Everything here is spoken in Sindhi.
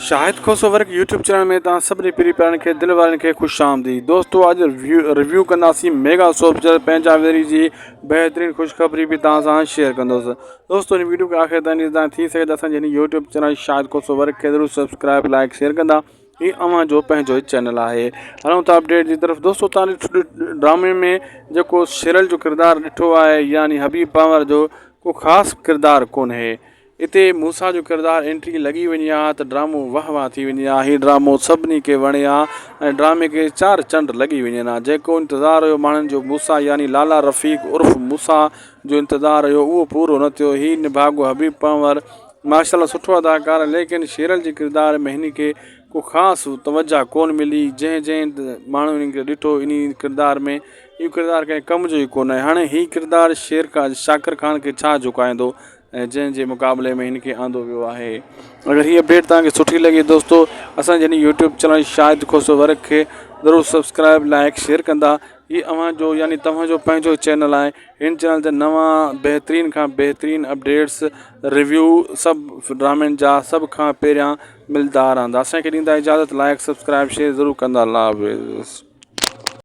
Shahid Khoso work YouTube channel ۾ توهان سڀني پري پيارن کي دل وارن کي خوش آمديد دوستو اڄ ريويو ڪنداسين ميگا سوپ چينل پنهنجا ويري جي بهترين خوشخبري به توهان سان شيئر ڪندوس دوستو هن ويڊيو کي آخر تائين ڏسندا ٿي سگهي ته اسان جي هن YouTube channel Shahid Khoso work کي ضرور سبسڪرائب لائڪ شيئر ڪندا هي اوهان جو پنهنجو ئي چينل آهي هلون ٿا اپڊيٽ جي طرف دوستو توهان ڊرامي ۾ جيڪو شيرل جو ڪردار ڏٺو آهي يعني حبيب پنهور جو ڪو خاص ڪردار ڪونهي اتي موسيٰ جو ڪردار انٽري لڳي وڃي ها ته ڊرامو واهه واهه ٿي وڃي ها. هي ڊرامو سڀني کي وڻي ها ۽ ڊرامي کي چار چنڊ لڳي وڃن ها. جيڪو انتظار هيو ماڻهن جو موسيٰ يعني لالا رفيق عرف موسيٰ جو انتظار هيو اهو پورو نه ٿيو. هي نڀاڳو حبيب پنهور ماشاءالله سٺو اداڪار آهي ليڪن شيرل جي ڪردار ۾ هن کي ڪو خاص توجه ڪونه ملي جنهن جنهن ماڻهن هن کي ڏٺو انهي ڪردار ۾ اهو ڪردار ڪنهن ڪم جو ئي ڪونه آهي. هاڻي هي ڪردار شير شاڪر خان کي ڇا جهڪائيندو. ۽ جنهن جي مقابلي ۾ هن کي آندو ويو آهي اگر هي اپڊيٽ توهان کي سٺي لڳي دوستو اسان جي هن YouTube channel Shahid Khoso work کي ضرور سبسڪرائب لائڪ شيئر ڪندا هي اوهان جو يعني توهان جو پنهنجو چينل آهي هن چينل تي نوان بهترين کان بهترين اپڊيٽس ريويو سڀ ڊرامن جا سڀ کان پهريان ملدا رهندا اسان کي ڏيندا اجازت لائڪ سبسڪرائب شيئر ضرور ڪندا الله حافظ.